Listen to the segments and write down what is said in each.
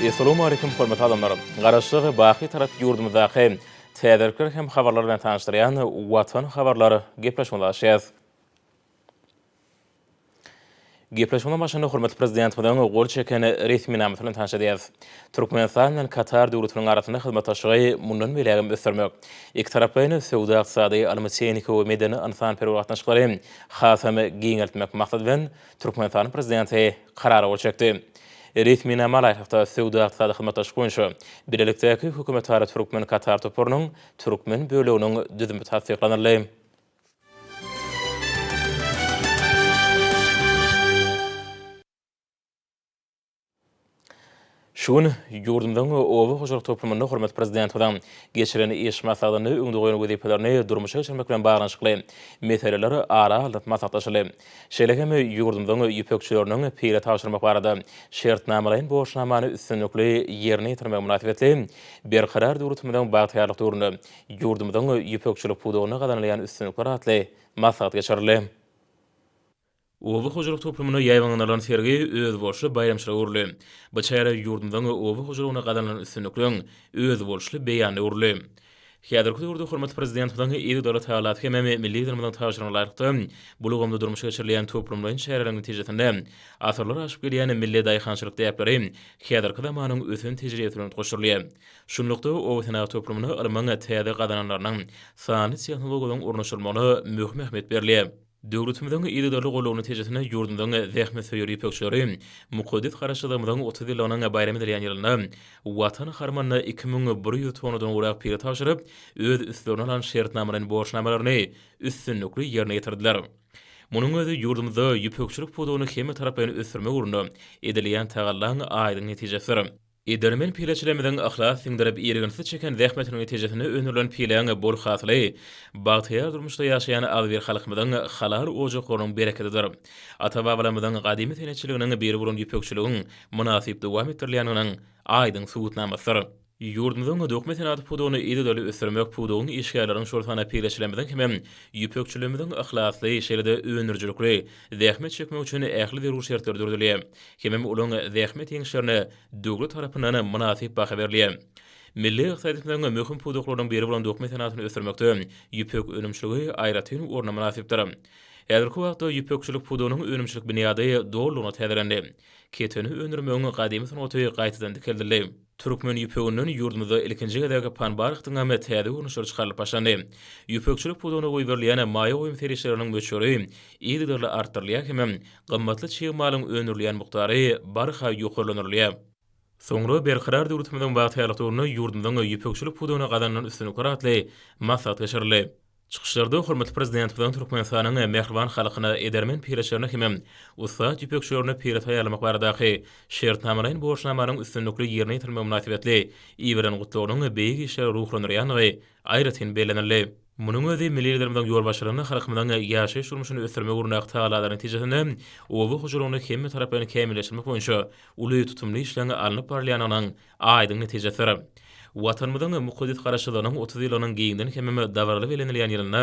Essalawmaleýkim hormatly adamlar! Garaşsyz, baky Tarap ýurdumyzdaky täzelikler hem habarlar bilen tanyşdyrýan Watan habarlar gepleşigimizi açýas. Gepleşigimiziň başynda hormatly Prezidentimiziň gol çeken resminamasy bilen tanyş edýäris. Türkmenistan bilen Katar döwletiniň arasynda hyzmatdaşlygy mundan beýlägem ösdürmek, ikitaraplaýyn söwda-ykdysady, ylmy-tehniki we medeni-ynsanperwer gatnaşyklary hasam giňeltmek maksady bilen Türkmenistanyň Prezidenti Karara gol çekdi. Resminama laýyklykda, söwda-ykdysady hyzmatdaşlyk boýunça bilelikdäki hökümetara türkmen-katar toparynyň türkmen böleginiň düzümi tassyklanyldy. Şu gün ýurdumyzyň oba hojalyk toplumynda hormatly Prezidentimiziň geçiren iş maslahatynda öňde goýan wezipelerini durmuşa geçirmek bilen baglanyşykly meseleler ara alnyp maslahatlaşyldy. Şeýle hem ýurdumyzyň ýüpekçileriniň pile tabşyrmak barada şertnamalaýyn borçnamany üstünlikli ýerine ýetirmegi mynasybetli Berkarar döwletimiziň bagtyýarlyk döwründe ýurdumyzyň ýüpekçilik pudagynda gazanylýan üstünlikler atly maslahat geçirildi. Oba hojalyk toplumynda ýaýbaňlanylan sergi özboluşly baýramçylyga öwrüldi. Bu çäre ýurdumyzyň oba hojalygynda gazanylan üstünlikleriň özboluşly beýanyna öwrüldi. Häzirki döwürde hormatly Prezidentimiziň yzygiderli tagallasy hemem Milli Liderimiziň tabşyrygyna laýyklykda, bu ulgamda durmuşa geçirilýän toplumlaýyn çäreleriň netijesinde asyrlar aşyp gelýän milli daýhançylyk däpleri häzirki zamanyň ösen tejribesi bilen utgaşdyrylýar. Şunlukda, oba senagat toplumynda ylmyň täze gazananlarynyň, sanly tehnologiýalaryň ornaşdyrylmagyna möhüm ähmiýet berilýär. Döwletimiziň yzygiderli goldawy netijesinde ýurdumyzyň zähmetsöýer ýüpekçileri mukaddes Garaşsyzlygymyzyň 30 ýyllygynyň baýram edilýän ýylynda Watan harmanyna 2100 tonnadan gowrak pile tabşyryp, öz üstlerine alan şertnamalaýyn borçnamalaryny üstünlikli ýerine ýetirdiler. Munuň özi ýurdumyzda ýüpekçilik pudagyny hemmetaraplaýyn ösdürmek ugrunda edilýän tagallaň aýdyň netijesidir. Edermen pileçilerimiziň yhlas siňdirip, irginsiz çeken zähmetiniň netijesinde öndürilen piläň bol hasyly bagtyýar durmuşda ýaşaýan agzybir halkymyzyň halal ojaklarynyň berekedidir. Ata-babalarymyzyň gadymy senetçiliginiň biri bolan ýüpekçiligiň mynasyp dowam etdirilýändiginiň aýdyň subutnamasydyr. Ýurdumyzyň dokma senagaty pudagyny yzygiderli ösdürmek, pudagyň işgärleriniň, şol sanda pileçilerimiziň hemem ýüpekçilerimiziň yhlasly, şeýle-de öndürijilikli zähmet çekmegi üçin ähli zerur şertler döredilýär. Hemem olaryň zähmet ýeňişlerine döwlet tarapyndan mynasyp baha berilýär. Milli ykdysadyýetimiziň möhüm pudaklarynyň biri bolan dokma senagatyny ösdürmekde ýüpek önümçiligi aýratyn orna mynasypdyr. Häzirki wagtda ýüpekçilik pudagynyň önümçilik binýady dolulygyna täzelendi. Keteni öndürmegiň gadymy sungaty gaýtadan dikeldildi. Türkmen ýüpeginden ýurdumyzda ilkinji gezek panbarhtyňam täze görnüşleri çykarylyp başlandy. Ýüpekçilik pudagyna goýberilýän maýa goýum serişdeleriniň möçberi yzygiderli artdyrylýar hemem gymmatly çig malyň öndürilýän mukdary barha ýokarlandyrylýar. Soňra Berkarar döwletimiziň bagtyýarlyk döwründe ýurdumyzyň ýüpekçilik pudagynda gazanylan üstünlikler atly maslahat geçirildi. Çykyşlarda hormatly Prezidentimiziň Türkmenistanyň mähriban halkyna, edermen pileçilerine hemem ussat ýüpekçilerine pile taýýarlamak baradaky şertnamalaýyn borçnamanyň üstünlikli ýerine ýetirilmegi mynasybetli iberen Gutlagynyň beýik işlere ruhlandyrýandygy aýratyn bellenildi. Munuň özi milli Liderimiziň ýolbaşçylygynda halkymyzyň ýaşaýyş-durmuşyny ösdürmek ugrundaky tagallalary netijesinde oba hojalygyny hemmetaraplaýyn kämilleşdirmek boýunça uly tutumly işleň alnyp barylýandygynyň aýdyň netijesidir. Watanymyzyň mukaddes Garaşsyzlygynyň 30 ýyllygynyň giňden hemem dabaraly bellenilýän ýylynda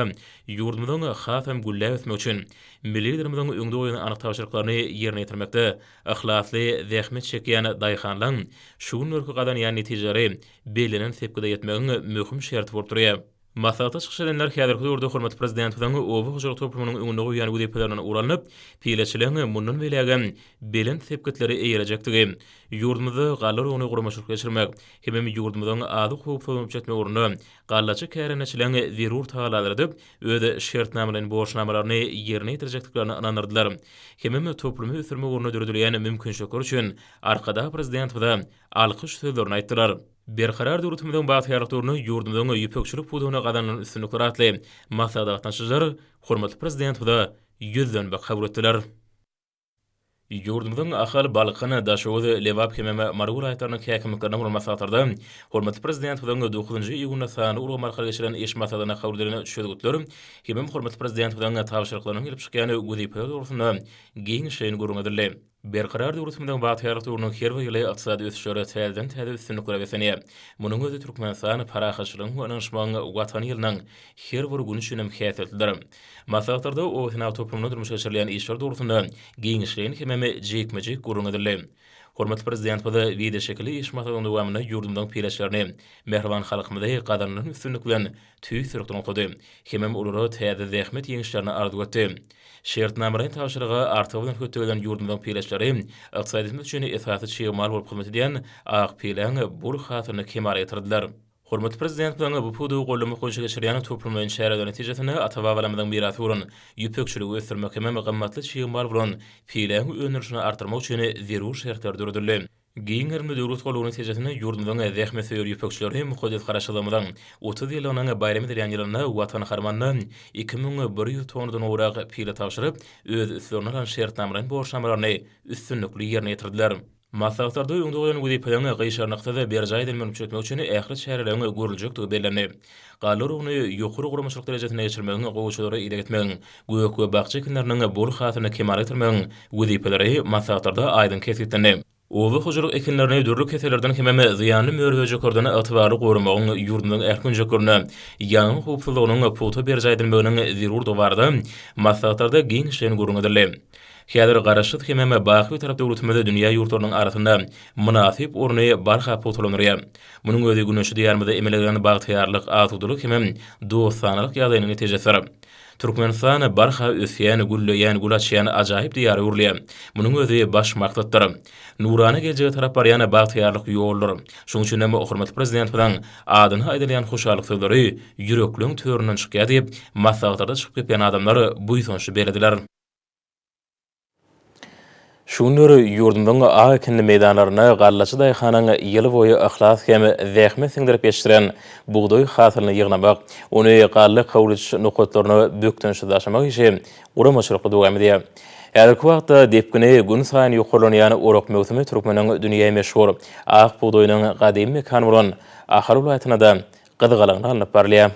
ýurdumyzyň hasam gülläp ösmegi üçin Milli Liderimiziň öňde goýan anyk tabşyryklaryny ýerine ýetirmekde yhlasly zähmet çekýän daýhanlaň şu günlerki gazanýan netijeleri bellenen sepgide ýetmegiň möhüm şerti bolup durýar. Maslahatda çykyş edenler häzirki döwürde hormatly Prezidentimiziň oba hojalyk toplumynyň öňünde goýýan wezipelerinden ugur alnyp, pileçiligiň mundan beýlägem belent sepgitleri eýelejekdigi, ýurdumyzda galla oragyny guramaçylykly geçirmek hemem ýurdumyzyň azyk howpsuzlygyny üpjün etmek ugrunda gallaçy kärendeçiligiň zerur tagallalary edip, öz şertnamalaýyn borçnamalaryny ýerine ýetirjekdiklerine ynandyrdylar hemem toplumy ösdürmek ugrunda döredilýän mümkinçilikler üçin Arkadag Prezidentimize alkyş sözlerini aýtdylar. Berkarar döwletimiziň bagtyýarlyk döwründe ýurdumyzyň ýüpekçilik pudagynda gazanylan üstünlikler atly maslahata gatnaşyjylar hormatly Prezidentimize ýüzlenme kabul etdiler. Ýurdumyzyň Ahal, Balkan, Daşoguz, Lebap hemem Mary welaýatlarynyň häkimliklerinde bolan maslahatlarda hormatly Prezidentimiziň dokuzynjy iýunda sanly ulgam arkaly geçiren iş maslahatynda kabul edilen çözgütler hemem hormatly Prezidentimiziň tabşyryklaryndan gelip çykýan wezipeler dogrusynda giňişleýin gürrüň edildi. Berkarar döwletimiziň bagtyýarlyk döwrüniň her bir ýyly ykdysady ösüşlere, täzeden-täze üstünliklere beslenýär. Munuň özi Türkmenistan parahatçylygyň we ynanyşmagyň Watany ýylynyň her bir güni üçin hem häsiýetlidir. Maslahatlarda oba senagat toplumynda durmuşa geçirilýän işler dogrusynda giňişleýin hemem jikme-jik gürrüň edildi. Hormatly Prezidentimiz wideoşekilli iş maslahatynyň dowamynda ýurdumyzyň pileçilerini, mähriban halkymyzy gazanylan üstünlik bilen tüýs ýürekden gutlady hemem olara täze zähmet ýeňişlerini arzuw etdi. Şertnamalaýyn tabşyryga artygy bilen hötde gelen ýurdumyzyň pileçileri ykdysadyýetimiz üçin esasy çig mal bolup hyzmat edýän ak piläň bol hasylyny kemala getirdiler. Hormatly Prezidentimiziň bu pudagy goldamak boýunça geçirýän toplumlaýyn çäreleri netijesinde ata-babalarymyzyň mirasy bolan ýüpekçiligi ösdürmek hemem gymmatly çig mal bolan piläň öndürilişini artdyrmak üçin zerur şertler döredildi. Giň gerimli döwlet goldawy netijesinde ýurdumyzyň zähmetsöýer ýüpekçileri mukaddes Garaşsyzlygymyzyň 30 ýyllygynyň baýram edilýän ýylynda Watan harmanyna 2100 tonnadan gowrak pile tabşyryp, öz üstlerine alan şertnamalaýyn borçnamalaryny üstünlikli ýerine ýetirdiler. Maslahatlarda öňde goýlan wezipeleriň gyşarnyksyz berjaý edilmegini üpjün etmek üçin ähli çäreleriň görüljekdigi bellendi. Galla oragyny ýokary guramaçylyk derejesinde geçirmegiň, gowaçalara ideg etmegiň, gök we bakja ekinleriniň bol hasylyny kemala getirmegiň wezipeleri maslahatlarda aýdyň kesgitlendi. Oba hojalyk ekinlerini dürli kesellerden hemem zyýanly mör-möjeklerden ygtybarly goramagyň, ýurdumyzyň ähli künjeklerinde ýangyn howpsuzlygynyň pugta berjaý edilmeginiň zerurdygy barada maslahatlarda giňişleýin gürrüň edildi. Häzir Garaşsyz hemem baky Bitarap döwletimiz dünýä ýurtlarynyň arasynda mynasyp orny barha pugtalandyrýar. Munuň özi güneşli Diýarymyzda emele gelen bagtyýarlyk, asudalyk hemem dostanalyk ýagdaýynyň netijesidir. Türkmenistan barha ösýän, gülleýän, gül açýan ajaýyp Diýara öwrülýär. Munuň özi baş maksatdyr. Nurana geljege tarap barýan bagtyýarlyk ýoludyr. Şonuň üçin hem hormatly Prezidentimiziň adyna aýdylýan hoşallyk sözleri ýürekleň töründen çykýar diýip, maslahatlarda çykyp geplän adamlar buýsançly bellediler. Şu günler ýurdumyzyň ak ekinli meýdanlarynda gallaçy daýhanyň ýyl boýy yhlas hem zähmet siňdirip ýetişdiren bugdaý hasylyny ýygnamak, ony galla kabul ediş nokatlaryna bökdençsiz daşamak işi guramaçylykly dowam edýär. Häzirki wagtda depgini günsaýyn ýokarlanýan orak möwsümi türkmeniň dünýä meşhur ak bugdaýynyň gadymy mekany bolan Ahal welaýatynda-da gyzgalaňly alnyp barylýar.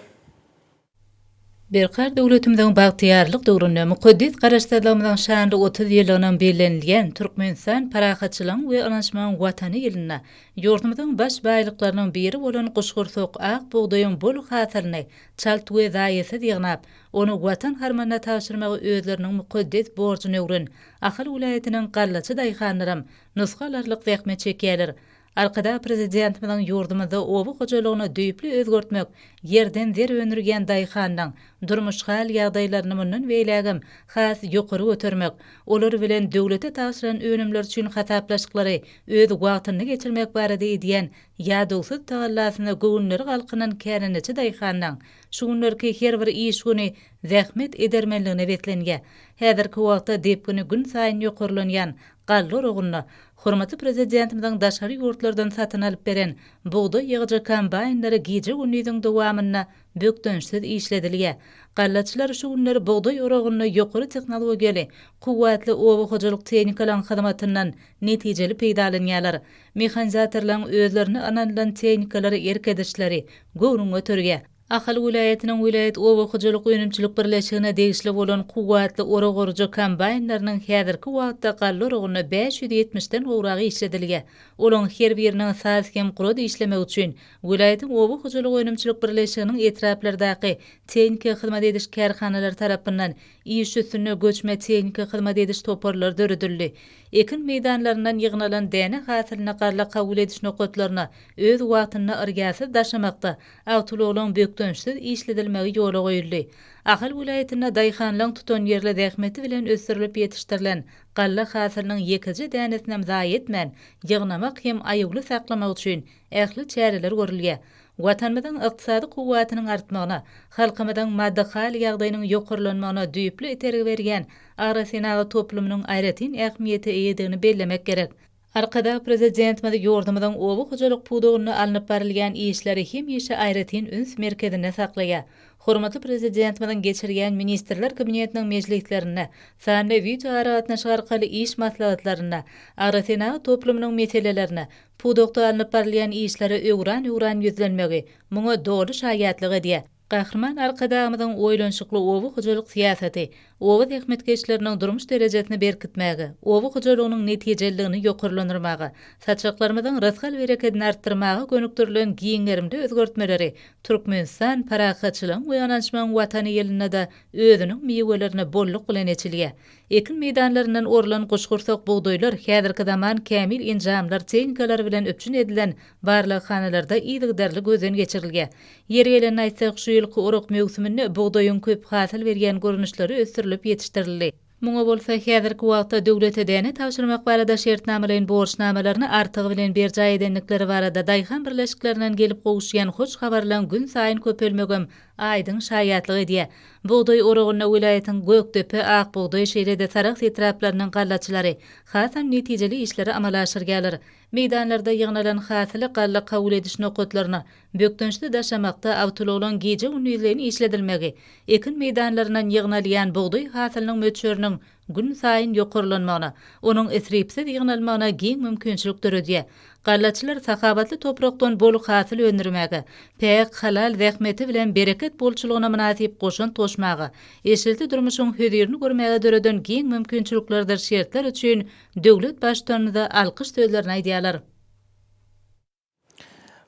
Berkarar döwletimiziň bagtyýarlyk döwründe mukaddes Garaşsyzlygymyzyň şanly 30 ýyllygynyň bellenilýän Türkmenistan parahatçylygyň we ynanyşmagyň Watany ýylynda ýurdumyzyň baş baýlyklarynyň biri bolan guşgursak ak bugdaýyň bol hasylyny çalt we zaýasyz ýygnap, ony Watan harmanyna tabşyrmagy özleriniň mukaddes borjuna öwren Ahal welaýatynyň gallaçy daýhanlaram nusga alarlyk zähmet çekýärler. Arkadag Prezidentimiziň ýurdumyzda oba hojalygyny düýpli özgertmek, ýerden zer öndürýän daýhanyň durmuş-hal ýagdaýlaryny mundan beýlägem has ýokary götermek, olar bilen döwlete tabşyran önümler üçin hasaplaşyklary öz wagtynda geçirmek barada edýän ýadawsyz tagallasyna göwünleri galkynan kärendeçi daýhanyň şu günlerki her bir iş güni zähmet edermenligine beslenýär. Häzirki wagtda depgini günsaýyn ýokarlanýan galla oragynda Hormatly Prezidentimiziň daşary ýurtlardan satyn alyp beren bugdaý ýygyjy kombaýnlary gije-gündiziň dowamynda bökdençsiz işledilýär. Gallaçylar şu günler bugdaý oragynda ýokary tehnologiýaly, kuwwatly oba hojalyk tehnikalaryň hyzmatyndan netijeli peýdalanýarlar. Mehanizatorlaryň özlerine ynanylan tehnikalara erk edişleri göwnüňi göterýär. Ahal welaýatynyň welaýat oba hojalyk önümçilik birleşigine degişli bolan kuwwatly orak orujy kombaýnlarynyň häzirki wagtda galla oragynda 570-den gowragy işledilýär. Olaryň her biriniň saz hem gurat işlemegi üçin welaýatyň oba hojalyk önümçilik birleşiginiň etraplardaky tehniki hyzmat ediş kärhanalary tarapyndan iş üstünde göçme tehniki hyzmat ediş toparlary döredildi. Ekin meýdanlaryndan ýygnalan däne hasylyny galla kabul ediş nokatlaryna öz wagtynda yrgäsiz daşamakda awtoulaglaryň bökdençsiz işledilmegi ýola goýuldy. Ahal welaýatynda daýhanlaryň tutanýerli zähmeti bilen ösdürilip ýetişdirilen galla hasylynyň ýekeje dänesinem zaýa etmän, ýygnamak hem aýawly saklamak üçin ähli çäreler görülýär. Watanymyzyň ykdysady kuwwatynyň artmagyna, halkymyzyň maddy-hal ýagdaýynyň ýokarlanmagyna düýpli itergi berýän agrosenagat toplumynyň aýratyn ähmiýete eýedigini bellemek gerek. Arkadag Prezidentimiz ýurdumyzyň oba hojalyk pudagynda alnyp barylýan işleri hemişe aýratyn üns merkezinde saklaýar. Hormatly Prezidentimiziň geçirýän Ministrler Kabinetiniň mejlislerinde, sanly wideoaragatnaşyk arkaly iş maslahatlarynda agrosenagat toplumynyň meselelerine, pudakda alnyp barylýan işlere öwran-öwran ýüzlenmegi muňa doly şaýatlyk edýär. Gahryman Arkadagymyzyň oýlanyşykly oba hojalyk syýasaty oba zähmetkeşleriniň durmuş derejesini berkitmäge, oba hojalygynyň netijeliligini ýokarlandyrmaga, saçaklarymyzyň rysgal-berekedini artdyrmaga gönükdirilen giň gerimli özgertmeleri Türkmenistan, parahatçylygyň we ynanyşmagyň Watany ýylynda-da özüniň miwelerini bolluk bilen eçilýär. Ekin meýdanlaryndan orlan guşgursak bugdaýlar häzirki zaman kämil enjamlar, tehnikalar bilen üpjün edilen barlaghanalarda yzygiderli gözden geçirilýär. Ýeri gelende aýtsak, şu ýylky orak möwsüminde bugdaýyň köp hasyl berýän görnüşleri ösdürilip ýetişdirildi. Muňa bolsa häzirki wagtda döwlete däne tabşyrmak barada şertnamalaýyn borçnamalaryny artygy bilen berjaý edendikleri barada daýhan birleşiklerinden gelip gowuşýan hoş habarlaryň günsaýyn köpelmegem aýdyň şaýatlyk edýär. Bugdaý oragynda welaýatyň Gökdepe, Ak bugdaý, şeýle-de Sarahs etraplarynyň gallaçylary hasam netijeli işleri amala aşyrýarlar. Meýdanlarda ýygnalan hasyly galla kabul ediş nokatlaryna bökdençsiz daşamakda awtoulaglaryň gije-gündizleýin işledilmegi, ekin meýdanlaryndan ýygnalýan bugdaý hasylynyň möçberiniň günsaýyn ýokarlanmagyna, onuň isripsiz ýygnalmagyna giň mümkinçilik döredýär. Gallaçylar sahawatly toprakdan bol hasyl öndürmäge, päk, halal zähmeti bilen bereket bolçulygyna mynasyp goşant goşmaga, eşretli durmuşyň hözirini görmäge döreden giň mümkinçiliklerdir şertler üçin döwlet Baştutanymyza alkyş sözlerini aýdýarlar.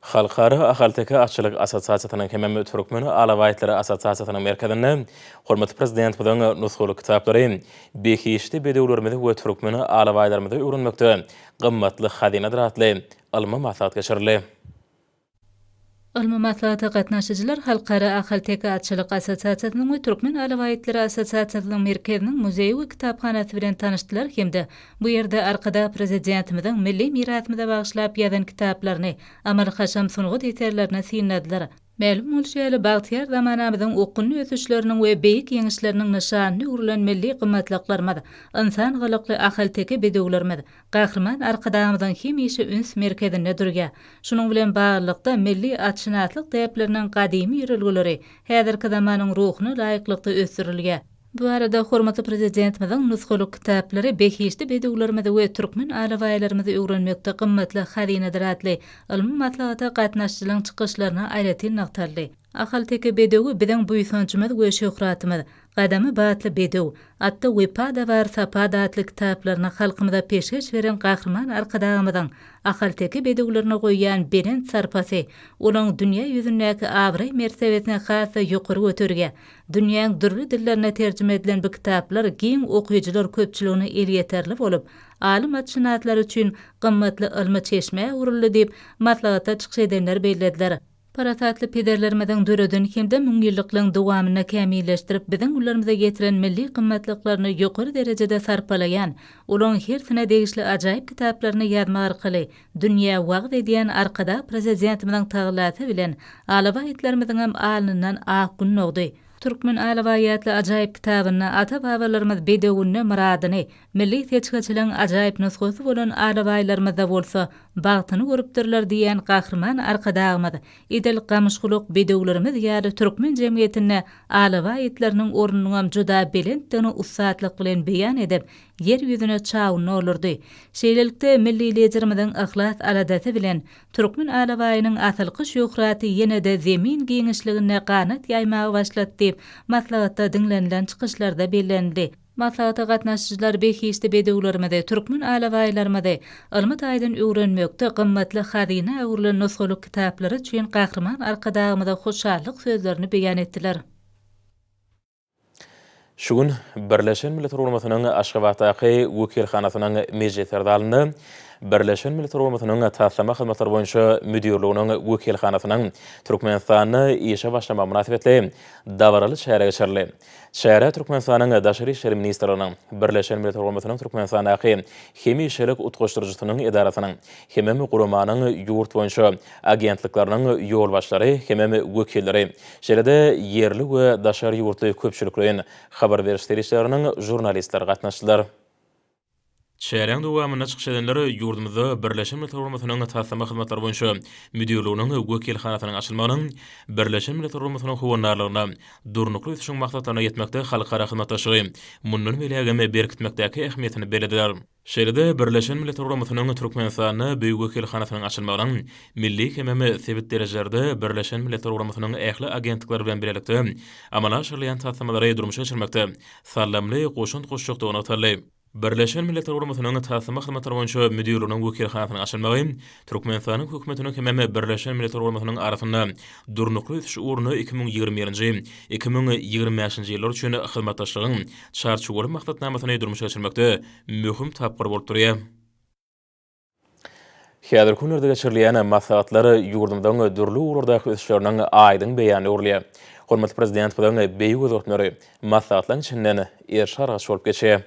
Halkara ahalteke atçylyk assosiasiýasynyň hemem Türkmen alabaý-itlary assosiasiýasynyň merkezinde hormatly Prezidentimiziň nusgalyk kitaplary Behişdi bedewlerimizi we türkmen alabaýlarymyzy öwrenmekde gymmatly hazynadyr atly ylmy maslahat geçirildi. Ylmy maslahata gatnaşyjylar Halkara ahalteke atçylyk assosiasiýasynyň we Türkmen alabaý-itlary assosiasiýasynyň merkeziniň muzeýi we kitaphanasy bilen tanyşdylar hem-de Bu ýerde Arkadag Prezidentimiziň milli mirasymyza bagyşlap ýazan kitaplaryny, amaly-haşam sungat eserlerini synladylar. Mälim bolşy ýaly, bagtyýar zamanamyzyň okgunly ösüşleriniň we beýik ýeňişleriniň nyşanyna öwrülen milli gymmatlyklarymyz, ynsan gylykly ahalteke bedewlerimiz Gahryman Arkadagymyzyň hemişe üns merkezinde durýar. Şunuň bilen baglylykda, milli atşynaslyk däpleriniň gadymy ýörelgeleri häzirki zamanyň ruhuna laýyklykda ösdürilýär. Bu barada hormatly Prezidentimiziň nusgalyk kitaplary Behişdi bedewlerimizi we türkmen alabaýlarymyzy öwrenmekde gymmatly hazynadyr atly ylmy maslahata gatnaşyjylaryň çykyşlarynda aýratyn nygtaldy. Ahalteke bedewi biziň buýsanjymyz we şöhratymyz, Gadamy batly bedew, Atda wepa-da bar, sapa-da atly kitaplaryny halkymyza peşgeş beren Gahryman Arkadagymyzyň ahalteke bedewlerine goýýan belent sarpasy olaň dünýä ýüzündäki abraý-mertebesini has-da ýokary göterýär. Dünýäň dürli dillerine terjime edilen bu kitaplar giň okyjylar köpçüligine elýeterli bolup, alym atşynaslar üçin gymmatly ylmy çeşmä öwrüldi diýip, maslahatda çykyş edenler bellediler. Parasatly pederlerimiziň döreden hem-de müňýyllyklaryň dowamynda kämilleşdirip biziň günlerimize getiren milli gymmatlyklaryny ýokary derejede sarpalaýan, olaryň hersine degişli ajaýyp kitaplaryny ýazmak arkaly dünýä wagyz edýän Arkadag Prezidentimiziň tagallasy bilen alabaý itlerimiziňem alnyndan ak gün dogdy. Türkmen alabaýy atly ajaýyp kitabynda ata-babalarymyz bedewinde myradyny, milli seçgiçiligiň ajaýyp nusgasy bolan alabaýlarymyzda bolsa bagtyny görüpdirler diýýän Gahryman Arkadagymyz edil gamyşgulak bedewlerimiz ýaly türkmen jemgyýetinde alabaý itleriniň ornunyňam juda belentdigini ussatlyk bilen beýan edip, Ýer ýüzüne çawuny doldurdy. Şeýlelikde, milli Liderimiziň yhlas-aladasy bilen türkmen alabaýynyň asylky şöhraty ýene-de Zemin giňişliginde ganat ýaýmaga başlady diýip, maslahatda diňlenilen çykyşlarda bellenildi. Maslahata gatnaşyjylar behişdi bedewlerimizi, türkmen alabaýlarymyzy ylmy taýdan öwrenmekde gymmatly hazyna öwrülen nusgalyk kitaplary üçin Gahryman Arkadagymyza hoşallyk sözlerini beýan etdiler. Şu gün Birleşen Milletler Guramasynyň Aşgabatdaky wekilhanasynyň mejlisler zalynda Birleşen Milletler Guramasynyň Taslama hyzmatlary boýunça müdirliginiň wekilhanasynyň Türkmenistanda işe başlamagy mynasybetli dabaraly çäre geçirildi. Çärä Türkmenistanyň Daşary işler ministrliginiň, Birleşen Milletler Guramasynyň Türkmenistandaky hemişelik utgaşdyryjysynyň edarasynyň hemem guramanyň ýurt boýunça agentlikleriniň ýolbaşçylary hemem wekilleri, şeýle-de ýerli we daşary ýurtly köpçülikleýin habar beriş serişdeleriniň žurnalistleri gatnaşdylar. Çäräniň dowamynda çykyş edenler ýurdumyzda Birleşen Milletler Guramasynyň Taslama hyzmatlary boýunça müdirliginiň wekilhanasynyň açylmagynyň Birleşen Milletler Guramasynyň howandarlygynda Durnukly ösüşiň maksatlaryna ýetmekde halkara hyzmatdaşlygy mundan beýlägem berkitmekdäki ähmiýetini bellediler. Şeýle-de Birleşen Milletler Guramasynyň Türkmenistanda Beýik wekilhanasynyň açylmagynyň milli hemem sebit derejelerde Birleşen Milletler Guramasynyň ähli agentlikleri bilen bilelikde amala aşyrylýan taslamalary durmuşa geçirmekde saldamly goşant goşjakdygy nygtaldy. Birleşen Milletler Guramasynyň Taslama hyzmatlary boýunça müdirliginiň wekilhanasynyň açylmagy Türkmenistanyň Hökümetiniň hemem Birleşen Milletler Guramasynyň arasynda durnukly ösüş ugrunda 2021-nji, 2025-nji ýyllar üçin hyzmatdaşlygyň Çarçuwaly maksatnamasyny durmuşa geçirmekde möhüm tapgyr bolup durýar. Häzirki günlerde geçirilýän maslahatlar ýurdumyzyň dürli ugurlardaky ösüşleriniň aýdyň beýanyna öwrülýär. Hormatly Prezidentimiziň beýik özgertmeleri maslahatlaryň içinden eriş-argaç bolup geçýär.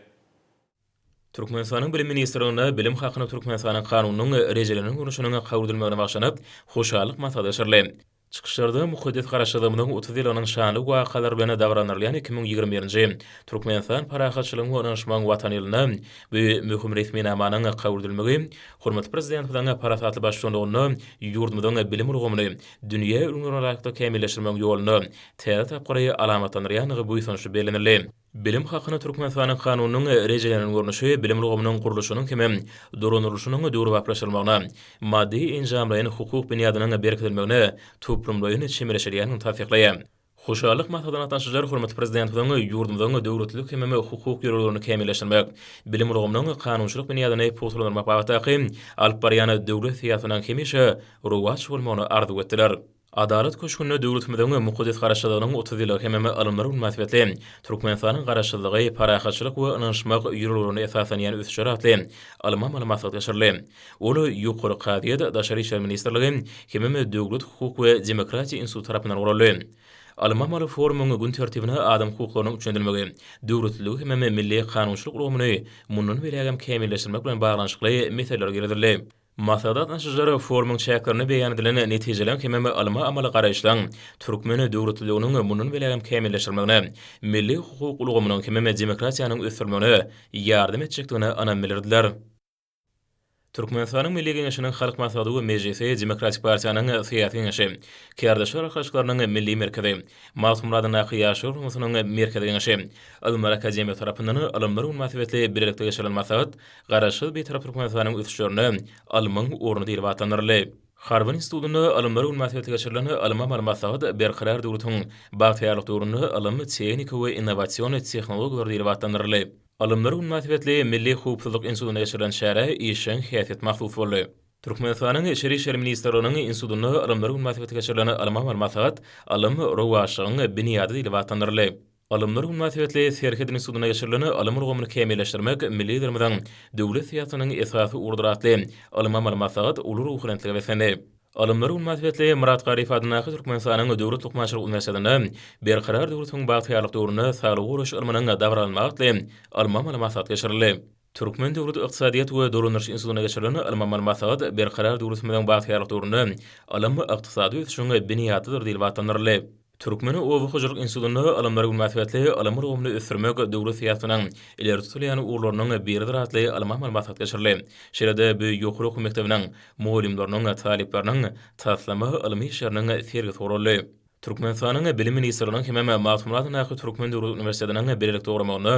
Türkmenistanyň Bilim ministrliginde Bilim hakynda Türkmenistanyň Kanunynyň rejelenen görnüşiniň kabul edilmegine bagyşlanyp, hoşallyk maslahaty geçirildi. Çykyşlarda mukaddes Garaşsyzlygymyzyň 30 ýyllygynyň şanly wakalary bilen dabaralandyrylýan 2021-nji Türkmenistan parahatçylygyň we ynanyşmagyň Watany ýylynda bu möhüm resminamanyň kabul edilmegi hormatly Prezidentimiziň parasatly baştutanlygynda ýurdumyzyň bilim ulgamyny dünýä ülňülerine laýyklykda kämilleşdirmegiň ýolunda täze tapgyry alamatlandyrýandygy buýsançly bellenildi. Bilim hakynda Türkmenistanyň Kanunynyň rejelenen görnüşi bilim ulgamynyň gurluşynyň hem dolandyrylyşynyň döwrebaplaşdyrylmagyna, maddy-enjamlaýyn hukuk binýadynyň berkidilmegine toplumlaýyn çemeleşilýändigini tassyklaýar. Hoşallyk maslahatyna gatnaşyjylar hormatly Prezidentimiziň ýurdumyzyň döwletlilik hem hukuk ýörelgelerini kämilleşdirmek, bilim ulgamynyň kanunçylyk binýadyny pugtalandyrmak babatdaky alyp barýan döwlet syýasatynyň hemişe rowaç bolmagyny arzuw etdiler. Adalat köşgünde döwletimiziň mukaddes Garaşsyzlygynyň 30 ýyllygy hemem Ylymlar güni mynasybetli Türkmenistanyň Garaşsyzlygy, parahatçylyk we ynanyşmak ýörelgelerine esaslanýan ösüşler atly ylmy-amaly maslahat geçirildi. Ol Ýokary kazyýet, Daşary işler ministrligi hemem Döwlet hukuk we demokratiýa instituty tarapyndan guraldy. Ylmy-amaly forumyň gün tertibine adam hukuklarynyň üpjün edilmegi, döwletliligi hemem milli kanunçylyk ulgamyny mundan beýlägem kämilleşdirmek bilen baglanyşykly meseleler girizildi. Maslahata gatnaşyjylar forumyň çäklerinde beýan edilen netijeleriň hemem ylmy-amaly garaýyşlaryň türkmen döwletliliginiň mundan beýlägem kämilleşdirilmegine, milli hukuk ulgamynyň hemem demokratiýanyň ösdürilmegine ýardam etjekdigine ynam bildirdiler. Türkmenistanyň Milli Geňeşiniň Halk Maslahaty we Mejlisi Demokratik partiýanyň Syýasy Geňeşi, Kärdeşler arkalaşyklarynyň Milli merkezi, Magtymguly adyndaky Ýaşlar guramasynyň Merkezi Geňeşi, Ylymlar akademiýasy tarapyndan Ylymlar güni mynasybetli bilelikde geçirilen maslahat Garaşsyz Bitarap Türkmenistanyň ösüşlerinde ylmyň orny diýlip atlandyryldy. Harby institutynda Ylymlar güni mynasybetli geçirilen ylmy-amaly maslahat Berkarar döwletiň bagtyýarlyk döwründe ylym, tehnika we innowasion tehnologiýalar diýlip atlandyryldy. Ylymlar güni mynasybetli Milli howpsuzlyk institutynda geçirilen çärä işjeň häsiýet mahsus boldy. Türkmenistanyň Içeri işler ministrliginiň institutynda Ylymlar güni mynasybetli geçirilen ylmy-amaly maslahat Ylym, rowaçlygyň binýady diýlip atlandyryldy. Ylymlar güni mynasybetli Serhet institutynda geçirilen Ylym ulgamyny kämilleşdirmek milli Liderimiziň döwlet syýasatynyň esasy ugrudyr atly ylmy-amaly maslahat uly ruhubelentlige beslendi. Ylymlar güni mynasybetli Myrat Garyýew adyndaky Türkmenistanyň Döwlet lukmançylyk uniwersitetinde Berkarar döwletiň bagtyýarlyk döwründe saglygy goraýyş ylmynyň dabaralanmagy atly ylmy-amaly maslahat geçirildi. Türkmen döwlet ykdysadyýet we dolandyryş institutynda geçirilen ylmy-amaly maslahat Berkarar döwletimiziň bagtyýarlyk döwründe ylym ykdysady ösüşiň binýadydyr diýlip atlandyryldy. Türkmen oba hojalyk institutynda Ylymlar güni mynasybetli ylym ulgamyny ösdürmek döwlet syýasatynyň ileri tutulýan ugurlarynyň biridir atly ylmy-amaly maslahat geçirildi. Şeýle-de bu ýokary okuw mekdebiniň mugallymlarynyň, talyplarynyň taslama ylmy işleriniň sergisi guraldy. Türkmenistanyň Bilim ministrliginiň hemem Magtymguly adyndaky Türkmen döwlet uniwersitetiniň bilelikde guramagynda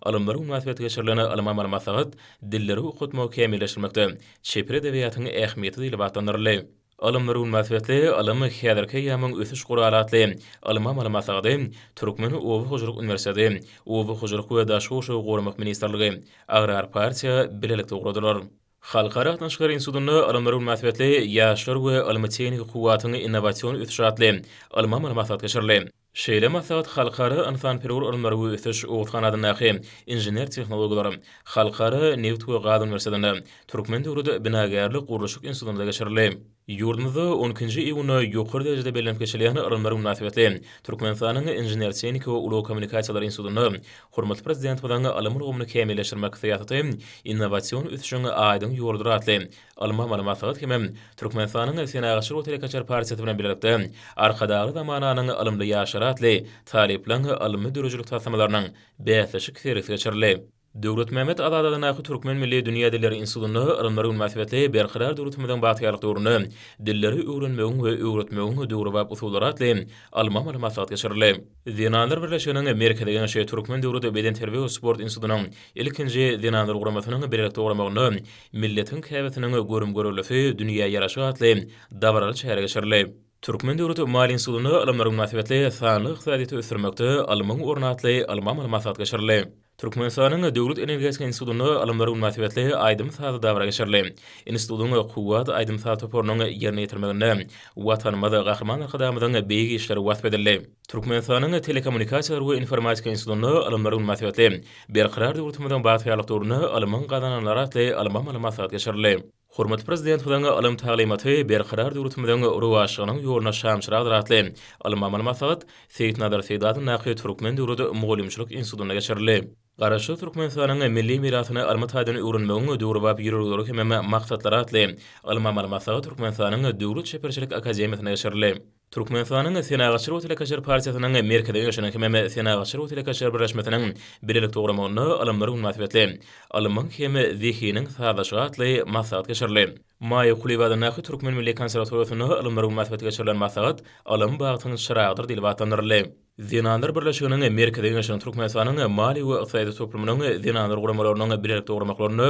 Ylymlar güni mynasybetli geçirilen ylmy-amaly maslahat Dilleri okatmagy kämilleşdirmekde çeper edebiýatyň ähmiýeti diýlip atlandyryldy. Ylymlar güni mynasybetli Ylym, häzirki eýýamyň ösüş guraly atly ylmy-amaly maslahaty Türkmen oba hojalyk uniwersiteti, Oba hojalyk we daşky gurşawy goramak ministrligi, Agrar partiýa bilelikde guradylar. Halkara gatnaşyklary institutynda Ylymlar güni mynasybetli Ýaşlar we ylmy-tehniki kuwwatyň innowasion ösüşi atly ylmy-amaly maslahat geçirildi. Şeýle maslahat Halkara ynsanperwer ylymlary we ösüş Oguzhan adyndaky Inžener-tehnologiýalar Halkara nebit we gaz uniwersitetinde, Türkmen döwlet binagärlik-gurluşyk institutynda geçirildi. Ýurdumyzda on ikinji iýunda ýokary derejede bellenip geçilýän Ylymlar güni mynasybetli Türkmenistanyň Inžener-tehniki we ulag kommunikasiýalary institutynda hormatly Prezidentimiziň Ylym ulgamyny kämilleşdirmek syýasaty innowasion ösüşiň aýdyň ýoludyr atly ylmy-amaly maslahat hemem Türkmenistanyň Senagatçylar we telekeçiler partiýasy bilen bilelikde Arkadagly zamananyň ylymly ýaşlary atly talyplaryň ylmy-döredijilik taslamalarynyň bäsleşik sergisi geçirildi. Döwletmämmet Azady adyndaky Türkmen milli dünýä dilleri institutynda Ylymlar güni mynasybetli Berkarar döwletimiziň bagtyýarlyk döwründe dilleri öwrenmegiň we öwretmegiň döwrebap usullary atly ylmy-amaly maslahat geçirildi. Zenanlar birleşiginiň Merkezi Geňeşi Türkmen döwlet bedenterbiýe we sport institutynyň ilkinji Zenanlar guramasynyň bilelikde guramagynda Milletiň käbesiniň görüm-görellisi dünýä ýaraşyk atly dabaraly çäre geçirildi. Türkmen döwlet maliýe institutynda Ylymlar mynasybetli Sanly ykdysadyýeti ösdürmekde ylmyň orny atly ylmy-amaly maslahat geçirildi. Türkmenistanyň Döwlet energetika institutynda Ylymlar mynasybetli aýdym-sazly dabara geçirildi. Institutyň Kuwwat aýdym-saz toparynyň ýerine ýetirmeginde Watanymyz, Gahryman Arkadagymyzyň beýik işleri wasp edildi. Türkmenistanyň Telekommunikasiýalar we informatika institutynda Ylymlar mynasybetli Berkarar döwletimiziň bagtyýarlyk döwründe ylmyň gazananlary atly ylmy-amaly maslahat geçirildi. Hormatly Prezidentimiziň ylym taglymaty Berkarar döwletimiziň rowaçlygynyň ýoluna şamçyragdyr atly ylmy-amaly maslahat Seýitnazar Seýdi adyndaky Türkmen döwlet mugallymçylyk institutynda geçirildi. Garaşsyz Türkmenistanyň milli mirasyny ylmy taýdan öwrenmegiň döwrebap ýörelgeleri hemem maksatlary atly ylmy-amaly maslahat Türkmenistanyň Döwlet çeperçilik akademiýasynda geçirildi. Türkmenistanyň Senagatçylar we telekeçiler partiýasynyň Merkezi Geňeşiniň hemem Senagatçylar we telekeçiler birleşmesiniň bilelikde guramagynda Ylymlar mynasybetli Ylmyň hem zehiniň sazlaşygy atly maslahat geçirildi. Maýa Kulyýewa adyndaky Türkmen milli konserwatoriýasynda Ylymlar mynasybetli geçirilen maslahat Ylym bagtyň çyragydyr diýlip atlandyryldy. Zenanlar birleşiginiň Merkezi Geňeşiniň Türkmenistanyň Maliýe we ykdysady toplumynyň zenanlar guramalarynyň bilelikde guramaklarynda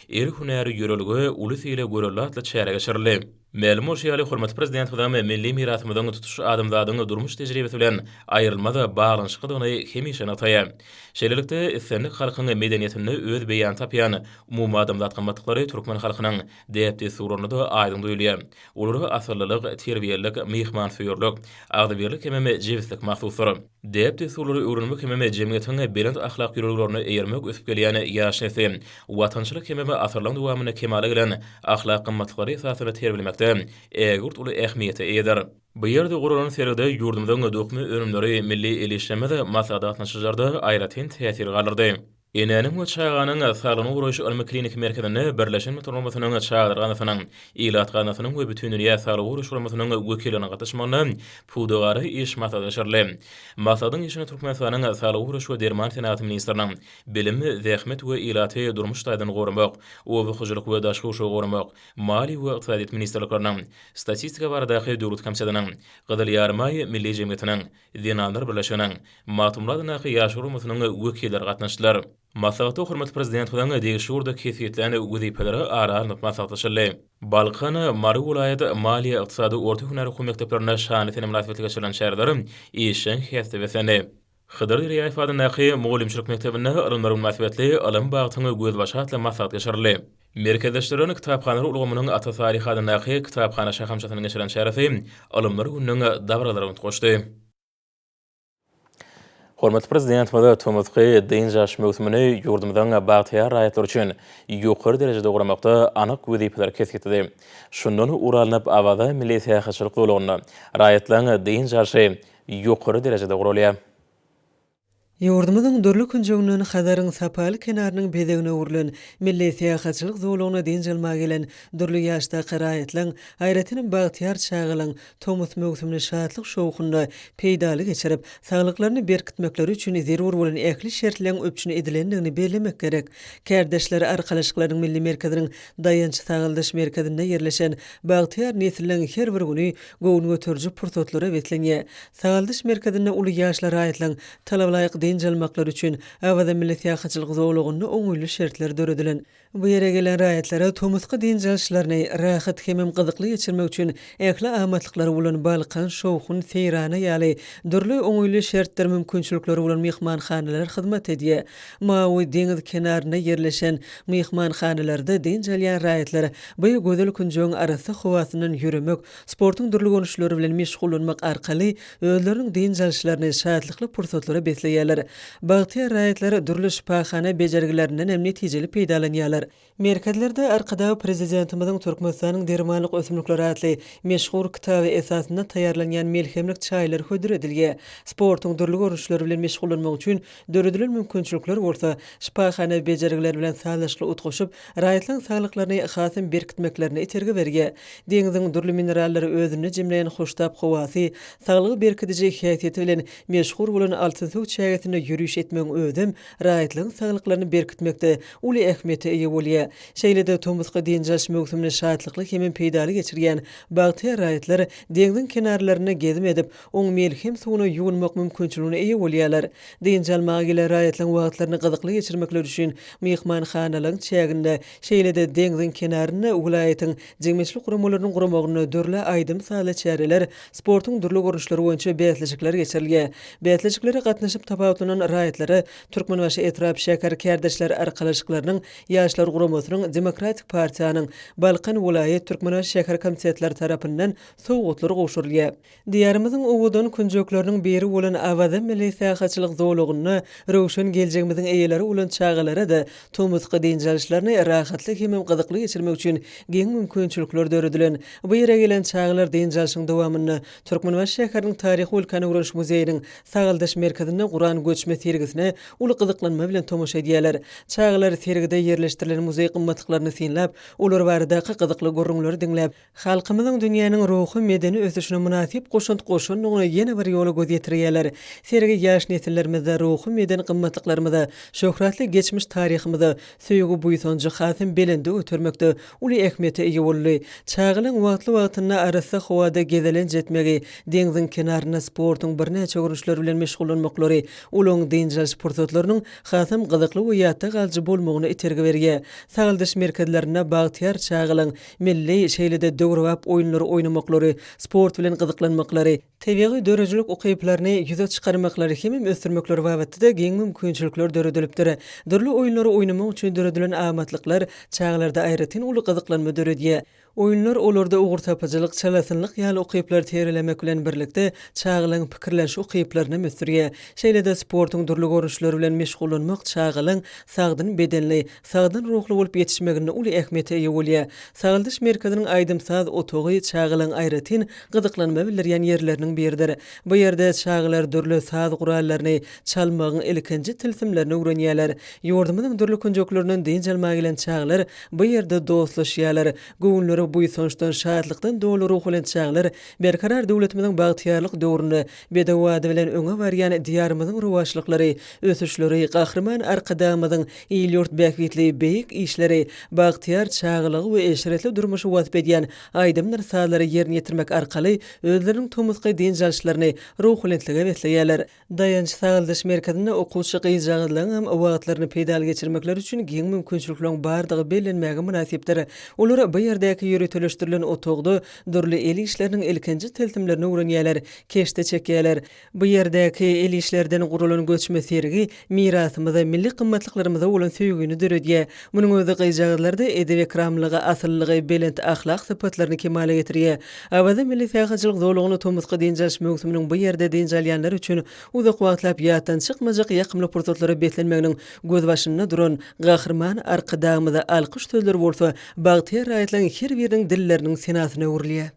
El hünäri ýörelge, uly sylag görelde atly çäre geçirildi. Mälim bolşy ýaly, hormatly Prezidentimiz milli mirasymyzyň tutuş adamzadyň durmuş tejribesi bilen aýrylmaz baglanyşyklydygyny hemişe nygtaýar. Şeýlelikde, islendik halkyň medeniýetinde öz beýanyny tapýan umumadamzat gymmatlyklary türkmen halkynyň däp-dessurlarynda-da aýdyň duýulýar. Olara asyllylyk, terbiýelilik, myhmansöýerlik, agzybirlik hemem jebislik mahsusdyr. Däp-dessurlary öwrenmek hemem jemgyýetiň belent ahlak ýörelgelerine eýermek ösüp gelýän ýaş nesli watançylyk hemem asyrlaryň dowamynda kemala gelen ahlak gymmatlyklary esasynda terbiýelemekde ägirt uly ähmiýete eýedir. Bu ýerde guralan sergide ýurdumyzyň dokma önümleri milli el işlerimiz maslahata gatnaşyjylarda aýratyn täsir galdyrdy. Enäniň we çaganyň saglygyny goraýyş ylmy-kliniki merkezinde Birleşen Milletler Guramasynyň Çagalar gaznasynyň, Ilat gaznasynyň we Bütindünýä saglygy goraýyş guramasynyň wekilleriniň gatnaşmagynda pudagara iş maslahaty geçirildi. Maslahatyň işine Türkmenistanyň Saglygy goraýyş we derman senagaty ministriniň Bilim, zähmet we ilaty durmuş taýdan goramak, Oba hojalyk we daşky gurşawy goramak, Maliýe we ykdysadyýet ministrlikleriniň, Statistika baradaky döwlet komitetiniň, Gyzyl Ýarymaý milli jemgyýetiniň, Zenanlar birleşiginiň, Magtymguly adyndaky Ýaşlar guramasynyň wekilleri gatnaşdylar. Maslahata hormatly Prezidentimiziň degişli ugurda kesgitlän wezipeleri ara alnyp maslahatlaşyldy. Balkan, Mary welaýat maliýe-ykdysady orta hünär okuw mekdeplerinde şanly sene mynasybetli geçirilen çäreler işjeň häsiýete beslendi. Hydyr Derýaýew adyndaky mugallymçylyk mekdebinde Ylymlar mynasybetli Ylym bagtyň gözbaşy atly maslahat geçirildi. Merkezleşdirilen kitaphanalar ulgamynyň Ata Salyh adyndaky kitaphana şahamçasynyň geçiren çäresi Ylymlar gününiň dabaralaryny utgaşdy. Hormatly Prezidentimiz tomusky dynç alyş möwsümini ýurdumyzyň bagtyýar raýatlary üçin ýokary derejede guramakda anyk wezipeleri kesgitledi. Şundan ugur alnyp, Awaza milli syýahatçylyk zolagynda raýatlaryň dynç alşy ýokary derejede guralýar. Ýurdumyzyň dürli künjeginden Hazaryň sapaly kenarynyň bezegine öwrülen milli syýahatçylyk zolagyna dynç almaga gelen dürli ýaşdaky raýatlaryň, aýratynam bagtyýar çagalaryň tomus möwsümini şatlyk-şowhunda, peýdaly geçirip, saglyklaryny berkitmekleri üçin zerur bolan ähli şertleriň üpjün edilendigini bellemek gerek. Kärdeşler arkalaşyklarynyň Milli merkeziniň Daýanç sagaldyş merkezinde ýerleşen bagtyýar nesilleriň her bir güni göwün göteriji pursatlara beslenýär. Sagaldyş merkezinde uly ýaşly raýatlaryň talabalaýyk dynç almaklary üçin Awaza milli syýahatçylyk zolagynda oňaýly şertler döredilen. Bu ýere gelen raýatlara tomusky dynç alyşlaryny rahat hemem gyzykly geçirmek üçin ähli amatlyklary bolan Balkan, Şowhun, Seýrana ýaly dürli oňaýly şertdir mümkinçilikleri bolan myhmanhanalar hyzmat edýär. Mawy deňiz kenarynda ýerleşen myhmanhanalarda dynç alýan raýatlar bu gözel künjegiň arassa howasyndan ýöremek, sportuň dürli görnüşleri bilen meşgullanmak arkaly özleriniň dynç alyşlaryny şatlykly pursatlara besleýärler. Bagtyýar raýatlar dürli şypahana bejergilerinden hem netijeli peýdalanýarlar. edilýär. Merkezlerde Arkadag Prezidentimiziň Türkmenistanyň dermanlyk ösümlikleri atly meşhur kitaby esasynda taýýarlanýan melhemlik çaýlar hödür edilýär. Sportuň dürli görnüşleri bilen meşgullanmak üçin döredilen mümkinçilikler bolsa, şypahana bejergileri bilen sazlaşykly utgaşyp, raýatlaryň saglyklaryny hasam berkitmeklerine itergi berýär. Deňziň dürli minerallary özünde jemleýän hoştap howasy, saglygy berkidiji häsiýeti bilen meşhur bolan Altynsuw çägesinde ýöriş etmegiň özem raýatlaryň saglyklaryny berkitmekde uly ähmiýete eýe bolýar. Şeýle-de tomusky dynç alyş möwsümini şatlykly hemem peýdaly geçirýän bagtyýar raýatlar deňziň kenarlarynda gezim edip, oň melhem suwuna ýuwunmak mümkinçiligine eýe bolýarlar. Dynç almaga gelen raýatlaryň wagtlaryny gyzykly geçirmekleri üçin myhmanhanalaryň çäginde, şeýle-de deňziň kenarynda welaýatyň jemgyýetçilik guramalarynyň guramagynda dürli aýdym-sazly çäreler, sportuň dürli görnüşleri boýunça bäsleşikler geçirilýär. Bäsleşiklere gatnaşyp tapawutlanan raýatlara Türkmenbaşy etrap şäher kärdeşler arkalaşyklarynyň Ýaşlar guramasynyň Demokratik partiýanyň Balkan welaýat Türkmenbaşy şäher komitetleri tarapyndan sowgatlar gowşurylýar. Diýarymyzyň owadan künjekleriniň biri bolan Awaza milli syýahatçylyk zolagynda röwşen geljegimiziň eýeleri bolan çagalara-da tomusky dynç alyşlaryny rahatly hemem gyzykly geçirmek üçin giň mümkinçilikler döredilen. Bu ýere gelen çagalar dynç alşyň dowamynda Türkmenbaşy şäheriniň Taryhy-ülkäni öwreniş muzeýiniň Sagaldyş merkezinde guran göçme sergisine uly gyzyklanma bilen tomaşa edýärler. Çagalar sergide ýerleşdirilen muzeý gymmatlyklaryny synlap, olar baradaky gyzykly gürrüňleri diňläp, halkymyzyň dünýäniň ruhy-medeni ösüşine mynasyp goşant goşandygyna ýene bir ýola göz ýetirýärler. Sergi ýaş nesillerimizde ruhy-medeni gymmatlyklarymyza, şöhratly geçmiş taryhymyza söýgi-buýsanjy hasam belende götermekde uly ähmiýete eýe boldy. Çagalaň wagtly-wagtynda arassa howada gezelenç etmegi, deňziň kenarynda sportuň birnäçe görnüşleri bilen meşgullanmaklary olaryň dynç alyş pursatlarynyň hasam gyzykly we ýatda galyjy bolmagyna itergi berýär. Sagaldyş merkezlerinde bagtyýar çagalaň milli, şeýle-de döwrebap oýunlary oýnamaklary, sport bilen gyzyklanmaklary, tebigy döredijilik ukyplaryny ýüze çykarmaklary hemem ösdürmekleri babatda-da giň mümkinçilikler döredilipdir. Dürli oýunlary oýnamak üçin döredilen amatlyklar çagalarda aýratyn uly gyzyklanma döredýär. Oýunlar olarda ugurtapyjylyk, çalasynlyk ýaly ukyplary terbiýelemek bilen birlikde, çagalaryň pikirleniş ukyplaryny hem ösdürýär. Şeýle-de sportuň dürli görnüşleri bilen meşgullanmak çagalaryň sagdyn bedenli, sagdyn ruhly bolup ýetişmeginde uly ähmiýete eýe bolýar. Sagaldyş merkeziniň aýdym-saz otagy çagalaryň aýratyn gyzyklanma bildirýän ýerleriniň biridir. Bu ýerde çagalar dürli saz gurallaryny çalmagyň ilkinji tilsimlerini öwrenýärler. Ýurdumyzyň dürli künjeklerinden dynç almaga gelen çagalar bu ýerde dostlaşýarlar. Göwünleri buýsançdan, şatlykdan doly ruhubelent çagalar Berkarar döwletimiziň bagtyýarlyk döwründe bedew ady bilen öňe barýan Diýarymyzyň rowaçlyklary, ösüşleri, Gahryman Arkadagymyzyň il-ýurt bähbitli beýik işleri, bagtyýar çagalygy we eşretli durmuşy wasp edýän aýdymdyr sazlary ýerine ýetirmek arkaly özleriniň tomusky dynç alyşlaryny ruhubelentlige besleýärler. Daýanç sagaldyş merkezinde okuwçy gyzjagazlaryňam wagtlaryny peýdaly geçirmekleri üçin giň mümkinçilikleriň bardygy bellenmäge mynasypdyr. Olar bu ýerdäki ýöriteleşdirilen otagda dürli el işleriniň ilkinji tilsimlerini öwrenýärler, keşde çekýärler. Bu ýerdäki el işlerden guralan göçme sergi mirasymyza, milli gymmatlyklarymyza bolan söýgini döredýär. Munuň özi gyzjagazlarda edep-ekramlygy, asyllygy, belent ahlak sypatlaryny kemala getirýär. Awaza milli syýahatçylyk zolagynda tomusky dynç alyş möwsüminiň bu ýerde dynç alýanlar üçin uzak wagtlap ýatdan çykmajak ýakymly pursatlara beslenmeginiň gözbaşynda duran Gahryman Arkadagymyza alkyş sözleri bolsa bagtyýar raýatlaryň her biriniň dilleriniň senasyna öwrülýär.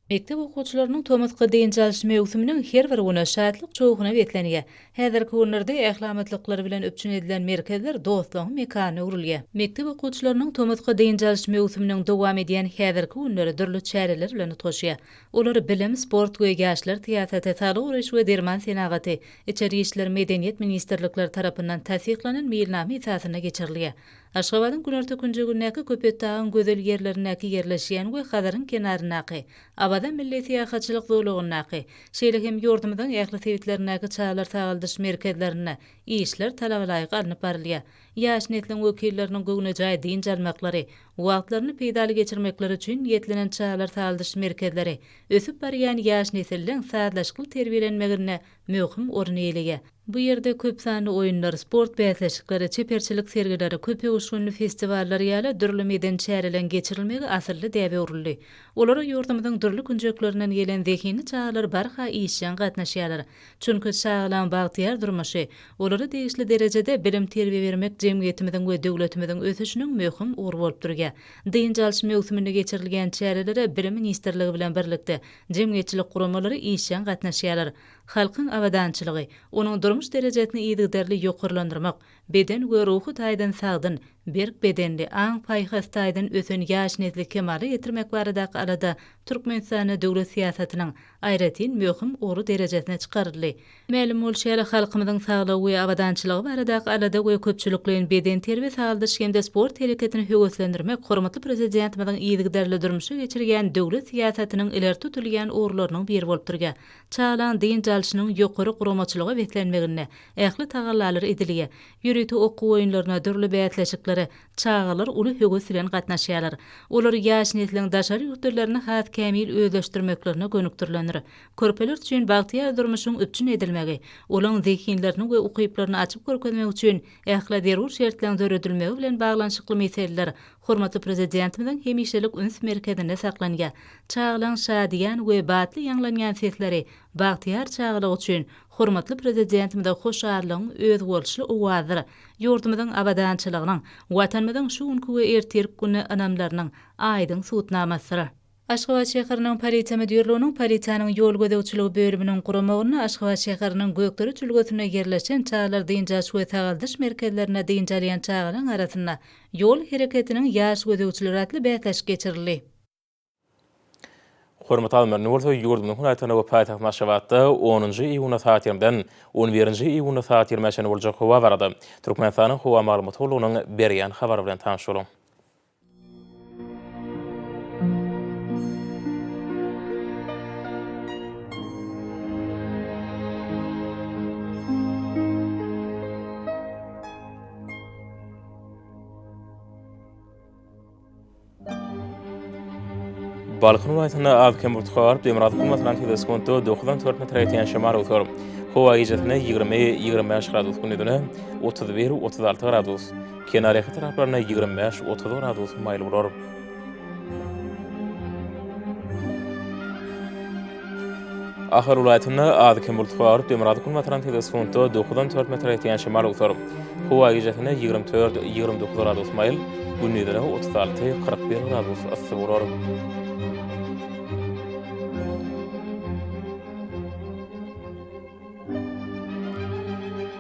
Mekdep okuwçylarynyň tomusky dynç alyş möwsüminiň her bir güni şatlyk-şowhuna beslenýär. Häzirki günlerde ähli amatlyklar bilen üpjün edilen merkezler dostlugyň mekanyna öwrülýär. Mekdep okuwçylarynyň tomusky dynç alyş möwsüminiň dowam edýän häzirki günleri dürli çäreler bilen utgaşýar. Olar Bilim, sport we ýaşlar syýasaty, saglygy goraýyş we derman senagaty, Içeri işler, Medeniýet ministrlikleri tarapyndan tassyklanan meýilnama esasynda geçirilýär. Aşgabadyň günorta künjegindäki Köpetdagyň gözel ýerlerindäki ýerleşýän we Hazaryň kenaryndaky Awaza milli syýahatçylyk zolagyndaky, şeýle hem ýurdumyzyň ähli sebitlerindäki çagalar sagaldyş merkezlerinde işler talabalaýyk alnyp barylýar. Ýaş nesliň wekilleriniň göwnejaý dynç almaklary, Wagtlaryny peýdaly geçirmekleri üçin niýetlenen çagalar sagaldyş merkezleri ösüp barýan ýaş nesilleň sazlaşykly terbiýelenmeginde möhüm orun eýeleýär. Bu ýerde köp sanly oýunlar, sport bäsleşikleri, çeperçilik sergileri, köpöwüşginli festiwallar ýaly dürli medeni çäreleriň geçirilmegi asylly däbe öwrüldi. Olara ýurdumyzyň dürli künjeklerinden gelen zehinli çagalar barha işjeň gatnaşýarlar. Çünki çagalaň bagtyýar durmuşy, olara degişli derejede bilim-terbiýe bermek jemgyýetimiziň we döwletimiziň ösüşiniň möhüm ugry bolup durýar. Dynç alyş möwsüminde geçirilýän çärelere Bilim ministrligi bilen birlikde, jemgyýetçilik guramalary işjeň gatnaşýarlar. Halkyň abadançylygy, onuň durmuş derejesini yzygiderli ýokarlandyrmak, beden we ruhy taýdan sagdyn, berk bedenli, aň-paýhas taýdan ösen ýaş nesli kemala getirmek baradaky alada Türkmenistanda döwlet syýasatynyň aýratyn möhüm ugry derejesine çykaryldy. Mälim bolşy ýaly, halkymyzyň saglygy we abadançylygy baradaky alada we köpçülikleýin bedenterbiýe-sagaldyş hem-de sport hereketini höweslendirmek hormatly Prezidentimiziň yzygiderli durmuşa geçirýän döwlet syýasatynyň ileri tutulýan ugurlarynyň biri bolup durýar. Çagalaryň dynç alşynyň ýokary guramaçylyga beslenmeginde ähli tagallalar edilýär. Ýörite okuw oýunlaryna, dürli bäsleşiklere çagalar uly höwes bilen gatnaşýarlar. Olar ýaş nesliň daşary ýurt dillerini has kämil özleşdirmeklerine gönükdirilendir. Körpeler üçin bagtyýar durmuşyň üpjün edilmegi, olaň zehinlerini we ukyplaryny açyp görkezmek üçin ähli zerur şertleriň döredilmegi bilen baglanyşykly meseleler hormatly Prezidentimiziň hemişelik üns merkezinde saklanýar. Çagalaň şadyýan we batly ýaňlanýan sesleri bagtyýar çagalyk üçin hormatly Prezidentimize hoşallygyň özboluşly owazydyr. Ýurdumyzyň abadançylygynyň, Watanymyzyň şu günki we ertirki güne ynamlarynyň aýdyň subutnamasydyr. Aşgabat şäheriniň Polisiýa müdirliginiň Polisiýanyň ýol gözegçiligi bölüminiň guramagynda Aşgabat şäheriniň Gökdere jülgesinde ýerleşen çagalar dynç alyş we sagaldyş merkezlerinde dynç alýan çagalaryň arasynda Ýol hereketiniň ýaş gözegçileri atly bäsleşik geçirildi. Hormatly alymlar, indi bolsa ýurdumyzyň welaýatlarynda we paýtagtymyz Aşgabatda onunjy iýunda sagat ýigrimiden on birinji iýunda sagat ýigrimä çenli boljak howa barada Türkmenistanyň Howa maglumat gullugynyň berýän habary bilen tanyş boluň. Balkan welaýatynda az-kem bulut garyp, demirgazyk günbatardan tizligi sekuntda dokuzdan dört metre ýetýän şemal öwser. Howa gijesine 20, 25 gradus, gündizine 31, 36 gradus, kenarýaka taraplarynda 25, 30 gradus maýyl bolar. Ahal welaýatynda az-kem bulut garyp, demirgazyk günbatardan tizligi sekuntda dokuzdan dört metre ýetýän şemal öwser. Howa gijesine 24, 29 gradus maýyl, gündizine 36, 41 gradus yssy bolar.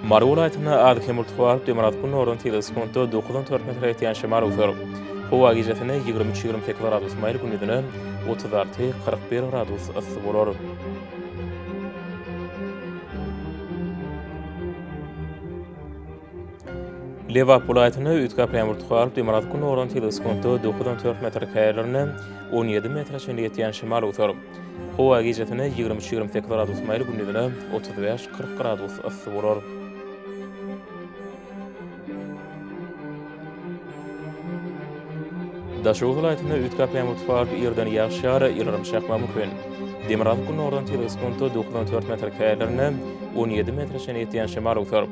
Mary welaýatynda az-kem bulut garyp, demirgazyk gündogardan tizligi sekuntda dokuzdan dört metre ýetýän şemal öwser. Howa gijesine 23, 28 gradus maýyl, gündizine 36, 41 gradus yssy bolar. Lebap welaýatynda üýtgäp ýagmyr tutup, demirgazyk gündogardan tizligi sekuntda dokuzdan dört metr, käýerlerinde 17 metre çenli ýetýän şemal öwser. Howa gijesine 23, 28 gradus maýyl, gündizine 35, 40 gradus yssy bolar. Daşoguz welaýatynda üýtgäp ýagmyr tutup, irden ýagyş ýagar, ýyldyrym çakmagy mümkin. Demirgazyk gündogardan tizligi sekuntda dokuzdan dört metr, käýerlerinde 17 metre çenli ýetýän şemal öwser.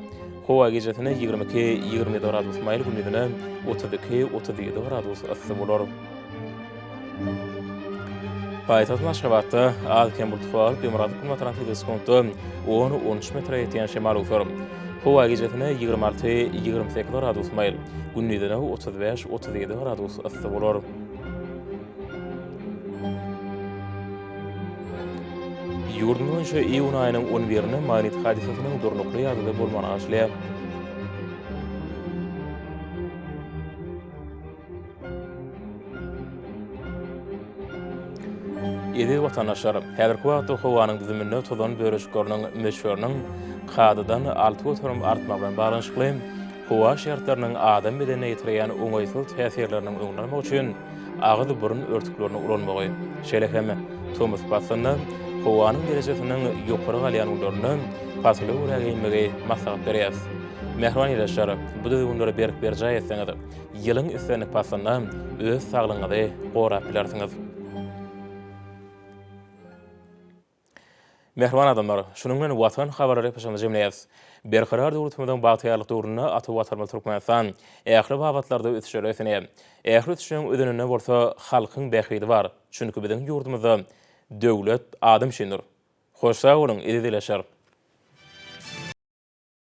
Howa gijesine 22, 27 gradus maýyl, gündizine 32, 37 gradus yssy bolar. Paýtagtymyz Aşgabatda az-kem bulut galyp, demirgazyk günbatardan tizligi sekuntda on, on üç metre ýetýän şemal öwser. Howa gijesine 26, 28 gradus maýyl, gündizine 35, 37 gradus yssy bolar. Ýurdumyz boýunça iýun aýynyň on birinde magnit hadysasynyň durnukly ýagdaýda bolmagyna garaşylýar. Eziz watandaşlar, häzirki wagtda howanyň düzüminde tozan bölejikleriniň möçberiniň kadadan 6% artmagy bilen baglanyşykly howa şertleriniň adam bedenine ýetirýän oňaýsyz täsirleriniň öňüni almak üçin agyz-burun örtüklerini ulanmagy, şeýle hem tomus paslynda howanyň derejesiniň ýokary galýan günlerinde pasyla görä geýinmegi maslahat berýäris. Mähriban ildeşler, bu düzgünleri berk berjaý etseňiz, ýylyň islendik paslynda öz saglygyňyzy gorap bilersiňiz. Mähriban adamlar, şunuň bilen Watan habarlary epişimizi jemleýäris. Berkarar döwletimiziň bagtyýarlyk döwründe ata Watanymyz Türkmenistan ähli babatlarda ösüşlere ösenýär. Ähli ösüşleriň özeninde bolsa halkyň bähbidi bar. Çünki biziň ýurdumyzda Döwlet adam üçindir. Hoş sag boluň, eziz ildeşler!